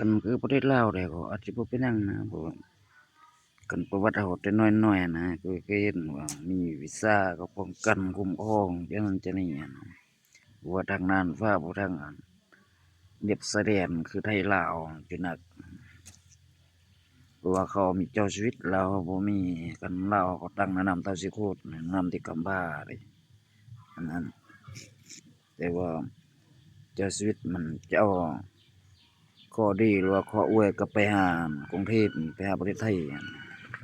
ກັນຄືປະເທດລາວໄດ້ ກໍອາດຊິບໍ່ເປັນຫຍັງນະ ເພາະວ່າຄັນປະຫວັດເຮົາແຕ່ນ້ອຍໆນະ ກໍເຄີຍເຫັນວ່າມີວິຊາກໍປ້ອງກັນຄຸ້ມຄອງຈັ່ງນັ້ນຈັ່ງນີ້ນະ ບໍ່ວ່າທາງນ່ານຟ້າ ບໍ່ທາງອັນລຽບຊາຍແດນຄືໄທລາວ ຈະໜັກ ເພາະວ່າເຂົາມີເຈົ້າຊີວິດ ລາວເຮົາບໍ່ມີ. ຄັນລາວເຂົາຕັ້ງແນວນຳທ້າວສີໂຄດ ແນວນຳທີ່ກຳພ້າເດ້ ອັນນັ້ນ ແຕ່ວ່າເຈົ້າຊີວິດມັນຈະເອົາຂໍ້ດີ ຫຼືວ່າຂໍ້ອວຍກັບໄປຫາກຸງເທບ ໄປຫາປະເທດໄທ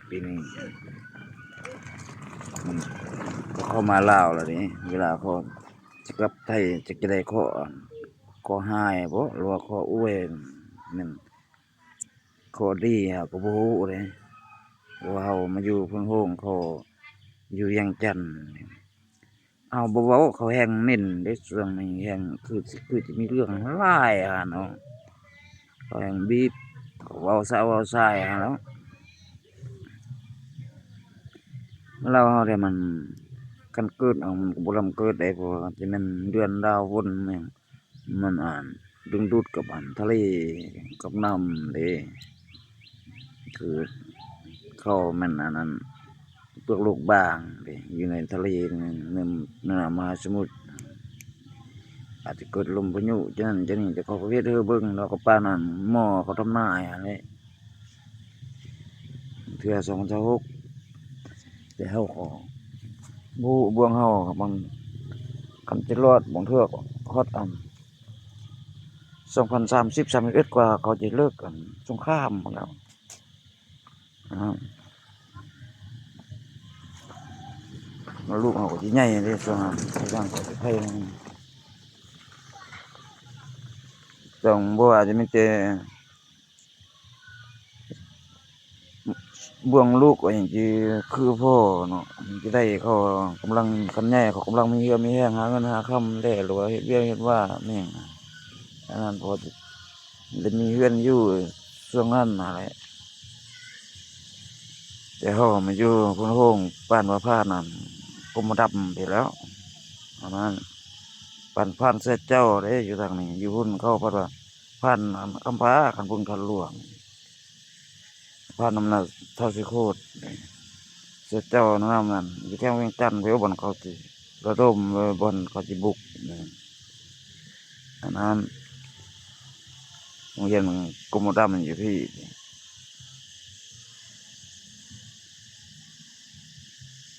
ປີນີ້ ອືມ ເຂົາມາລາວແລ້ວເດ້ ເວລາເຂົາຈະກັບໄທ ຈັກຈະໄດ້ຂໍ້ ຂໍ້ຮ້າຍບໍ ຫຼືວ່າຂໍ້ອວຍ ແມ່ນ ຂໍ້ດີເຮົາກໍບໍ່ຮູ້ເດ້ ເພາະວ່າເຮົາມາຢູ່ໂພນໂຮງ ເຂົາຢູ່ວຽງຈັນ ເຮົາບໍ່ເວົ້າ ເຂົາແຮ່ງເນັ້ນເດ້ ຊ່ວງນີ້ແຮ່ງຄືຊິ ຄືຊິມີເລື່ອງຫຼາຍຫັ້ນເນາະ ເຂົາແຮ່ງບີບ ເວົ້າຊະເວົ້າຊາຍຫັ້ນແຫຼ້ວ. ລາວເຮົາແທ້ມັນ ຄັນເກີດເອົາມັນກໍບໍ່ລຳເກີດໄດ້ ເພາະວ່າຈະແມ່ນເດືອນດາວວົນແມ່ນ ມັນ ອັນ ດຶງດູດກັບ ອັນ ທະເລ ກັບນ້ຳເດ້ ຄືເຂົາແມ່ນ ອັນນັ້ນ ເປືອກໂລກບາງເດ້ ຢູ່ໃນທະເລ ໃນ ໃນມະຫາສະໝຸດ ອາດຈະເກີດລົມພາຍຸຈັ່ງນັ້ນຈັ່ງນີ້ ແຕ່ເຂົາກໍເຮັດໃຫ້ເບິ່ງ ແລ້ວກໍປານນັ້ນ ໝໍເຂົາທຳນາຍຫັ້ນແຫຼະ ເທື່ອສອງພັນຊາວຫົກ ແຕ່ເຮົາກໍບໍ່ຮູ້ ເບື້ອງເຮົາມັນ ຄັນຈະລອດ ບາງເທື່ອກໍຮອດອັນ ສອງພັນສາມສິບ ສາມສິບເອັດ ກວ່າເຂົາຈະເລີກ ອັນ ສົງຄາມພຸ້ນແລ້ວ ອາ ລູກເຮົາກໍຊິໃຫຍ່ເດ້ ຊ່ວງນັ້ນ ຊ່ວງເຂົາຊິໄພ ຕ້ອງ ບໍ່ວ່າຈະມີແຕ່ ເບື້ອງລູກກໍຍັງຊິຄືພໍ່ເນາະ ຍັງຊິໄດ້ ເຂົາກຳລັງ ຄັນໃຫຍ່ເຂົາກຳລັງມີເຫື່ອມີແຮງ ຫາເງິນຫາຄຳແດ່ ຫຼືວ່າເຮັດວຽກເຮັດວາແມ່ນ ອັນນັ້ນພໍໄດ້ມີເຮືອນຢູ່ຊ່ວງນັ້ນຫັ້ນແຫຼະ ແຕ່ເຮົາມາຢູ່ພຸ້ນໂຮງ ປານວ່າຜ່ານອັນກົມມະດຳໄປແລ້ວ ອັນນັ້ນ ປານຜ່ານເສືອເຈົ້າເດ້ ຢູ່ທາງນີ້ ຢູ່ພຸ້ນເຂົາພັດວ່າ ຜ່ານອັນຄຳພ້າ ຄັນບຸນຄັນຫຼວງ ຜ່ານນຳໜ້າທ້າວສີໂຄດ ເສືອເຈົ້ານຳນັ້ນ ຢູ່ແຂວງວຽງຈັນ ເພິ່ນບ່ອນເຂົາຊິລະດົມ ບ່ອນເຂົາຊິບຸກ ອັນນັ້ນ ໂຮງຮຽນກົມມະດຳຢູ່ພີ້